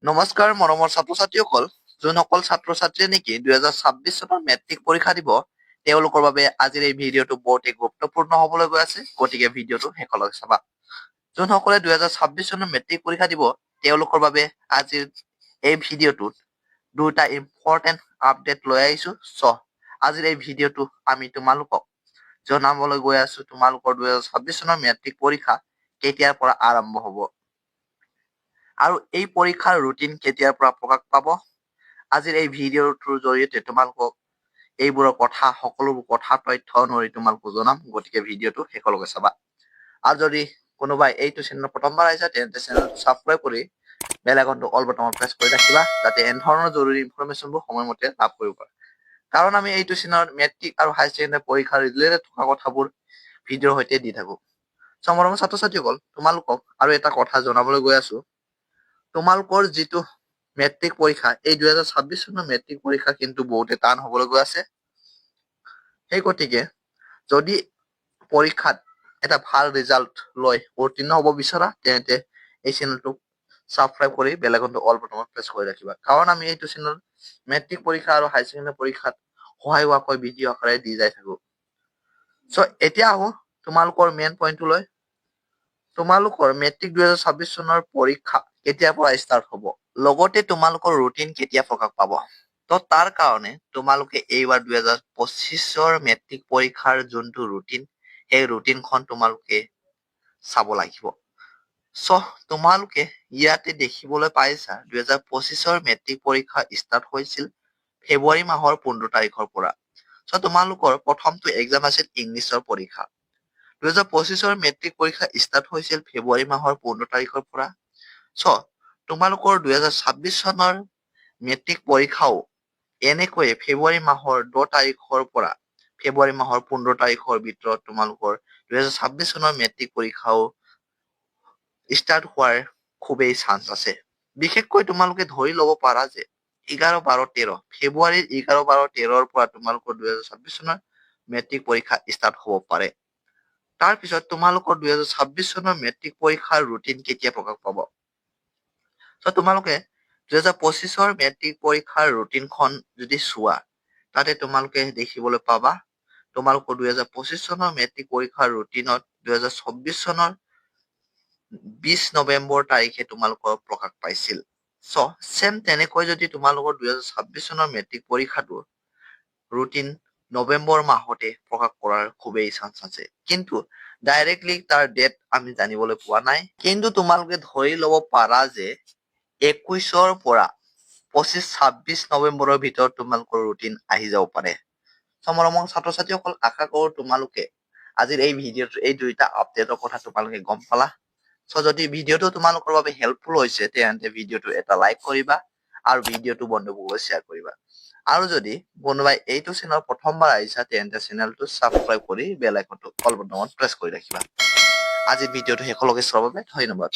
নমস্কাৰ মৰমৰ ছাত্ৰ ছাত্ৰীসকল। যোনসকল ছাত্ৰ ছাত্ৰীয়ে নেকি 2026 চনৰ মেট্ৰিক পৰীক্ষা দিব, তেওঁলোকৰ বাবে আজিৰ এই ভিডিঅ'টো বহুতেই গুৰুত্বপূৰ্ণ হ'বলৈ গৈ আছে। গতিকে ভিডিঅ'টো শেষলৈকে চাবা। যোনসকলে 2026 চনৰ মেট্ৰিক পৰীক্ষা দিব, তেওঁলোকৰ বাবে আজিৰ এই ভিডিঅ'টোত দুটা ইম্পৰ্টেণ্ট আপডেট লৈ আহিছো। চ' আজিৰ এই ভিডিঅ'টো আমি তোমালোকক জনাবলৈ গৈ আছো, তোমালোকৰ 2026 চনৰ মেট্ৰিক পৰীক্ষা কেতিয়াৰ পৰা আৰম্ভ হ'ব আৰু এই পৰীক্ষাৰ ৰুটিন কেতিয়াৰ পৰা প্ৰকাশ পাব। আজিৰ এই ভিডিঅ'টোৰ জৰিয়তে তোমালোকক এইবোৰৰ কথা, সকলোবোৰ কথা তথ্য অনুসৰি তোমালোকক জনাম। গতিকে ভিডিঅ'টো শেষলৈকে চাবা। আৰু যদি কোনোবাই এইটো চেনেল প্ৰথমবাৰ আহিছা, তেন্তে চেনেলটো ছাবস্ক্ৰাইব কৰি বেল আইকনটো অল বটনত প্ৰেছ কৰি ৰাখিবা, যাতে এনেধৰণৰ জৰুৰী ইনফৰমেশ্যনবোৰ সময়মতে লাভ কৰিব পাৰা। কাৰণ আমি এইটো চেনেলত মেট্ৰিক আৰু হায়াৰ ছেকেণ্ডাৰী পৰীক্ষাৰ ৰিলেটেড থকা কথাবোৰ ভিডিঅ'ৰ সৈতে দি থাকো। চ' মৰমৰ ছাত্ৰ ছাত্ৰীসকল, তোমালোকক আৰু এটা কথা জনাবলৈ গৈ আছো। তোমালোকৰ যিটো মেট্ৰিক পৰীক্ষা, এই 2026 চনৰ মেট্ৰিক পৰীক্ষা কিন্তু বহুতে টান হবলৈ গৈ আছে। সেই গতিকে যদি পৰীক্ষাত এটা ভাল ৰিজাল্ট লৈ উত্তীৰ্ণ হ'ব বিচৰা, তেন্তে এই চেনেলটোক ছাবস্ক্ৰাইব কৰি বেল আইকনটো অল বটনত প্ৰেছ কৰি ৰাখিবা। কাৰণ আমি এইটো চেনেল মেট্ৰিক পৰীক্ষা আৰু হায়াৰ ছেকেণ্ডাৰী পৰীক্ষাত সহায় হোৱাকৈ ভিডিঅ' আকাৰে দি যাই থাকো। চ' এতিয়া আহো তোমালোকৰ মেইন পইণ্টটোলৈ। তোমালোকৰ মেট্ৰিক 2026 চনৰ পৰীক্ষা কেতিয়াৰ পৰা ষ্টাৰ্ট হ'ব, লগতে তোমালোকৰ ৰুটিন কেতিয়া প্ৰকাশ পাব? তো তাৰ কাৰণে তোমালোকে এইবাৰ 2025ৰ মেট্ৰিক পৰীক্ষাৰ যোনটো ৰুটিন, সেই ৰুটিনখন তোমালোকে চাব লাগিব। চ' তোমালোকে ইয়াতে দেখিবলৈ পাইছা, 2025ৰ মেট্ৰিক পৰীক্ষা ষ্টাৰ্ট হৈছিল ফেব্ৰুৱাৰী মাহৰ 15 তাৰিখৰ পৰা। চ' তোমালোকৰ প্ৰথমটো এক্সাম আছিল ইংলিছৰ পৰীক্ষা। 2025ৰ মেট্ৰিক পৰীক্ষা ষ্টাৰ্ট হৈছিল ফেব্ৰুৱাৰী মাহৰ 15 তাৰিখৰ পৰা। চ' তোমালোকৰ 2026 চনৰ মেট্ৰিক পৰীক্ষাও এনেকৈয়ে ফেব্ৰুৱাৰী মাহৰ 10 তাৰিখৰ পৰা ফেব্ৰুৱাৰী মাহৰ 15 তাৰিখৰ ভিতৰত তোমালোকৰ 2026 চনৰ মেট্ৰিক পৰীক্ষাও ষ্টাৰ্ট হোৱাৰ খুবেই চান্স আছে। বিশেষকৈ তোমালোকে ধৰি ল'ব পাৰা যে 11, 12, 13, ফেব্ৰুৱাৰীৰ 11, 12, 13ৰ পৰা তোমালোকৰ 2026 চনৰ মেট্ৰিক পৰীক্ষা ষ্টাৰ্ট হ'ব পাৰে। তাৰপিছত তোমালোকৰ 2026 চনৰ মেট্ৰিক পৰীক্ষাৰ ৰুটিন কেতিয়া প্ৰকাশ পাব? চ' তোমালোকে 2025ৰ মেট্ৰিক পৰীক্ষাৰ ৰুটিনখন যদি চোৱা, তাতে তোমালোকে দেখিবলৈ পাবা, তোমালোকৰ 2025 চনৰ মেট্ৰিক পৰীক্ষাৰ ৰুটিনত 2024 চনৰ 20 নৱেম্বৰ তাৰিখে তোমালোকৰ প্ৰকাশ পাইছিল। চ' চেম তেনেকৈ যদি তোমালোকৰ 2026 চনৰ মেট্ৰিক পৰীক্ষাটো ৰুটিন নৱেম্বৰ মাহতে প্ৰকাশ কৰাৰ খুবেই চান্স আছে। কিন্তু ডাইৰেক্টলি তাৰ ডেট আমি জানিবলৈ পোৱা নাই। কিন্তু তোমালোকে ধৰি ল'ব পাৰা যে 21ৰ পৰা 25, 26 নৱেম্বৰৰ ভিতৰত তোমালোকৰ ৰুটিন আহি যাব পাৰে। চ' মৰমৰ ছাত্ৰ ছাত্ৰীসকল, আশা কৰো তোমালোকে আজিৰ এই ভিডিঅ'টো এই দুইটা আপডেটৰ কথা তোমালোকে গম পালা। চ' যদি ভিডিঅ'টো তোমালোকৰ বাবে হেল্পফুল হৈছে, তেন্তে ভিডিঅ'টো এটা লাইক কৰিবা আৰু ভিডিঅ'টো বন্ধুবৰ্গলৈ শ্বেয়াৰ কৰিবা। আৰু যদি কোনোবাই এইটো চেনেল প্ৰথমবাৰ আহিছা, তেন্তে চেনেলটো ছাবস্ক্ৰাইব কৰি বেল আইকনটো অল বটনত প্ৰেছ কৰি ৰাখিবা। আজিৰ ভিডিঅ'টো শেষলৈকে চোৱাৰ বাবে ধন্যবাদ।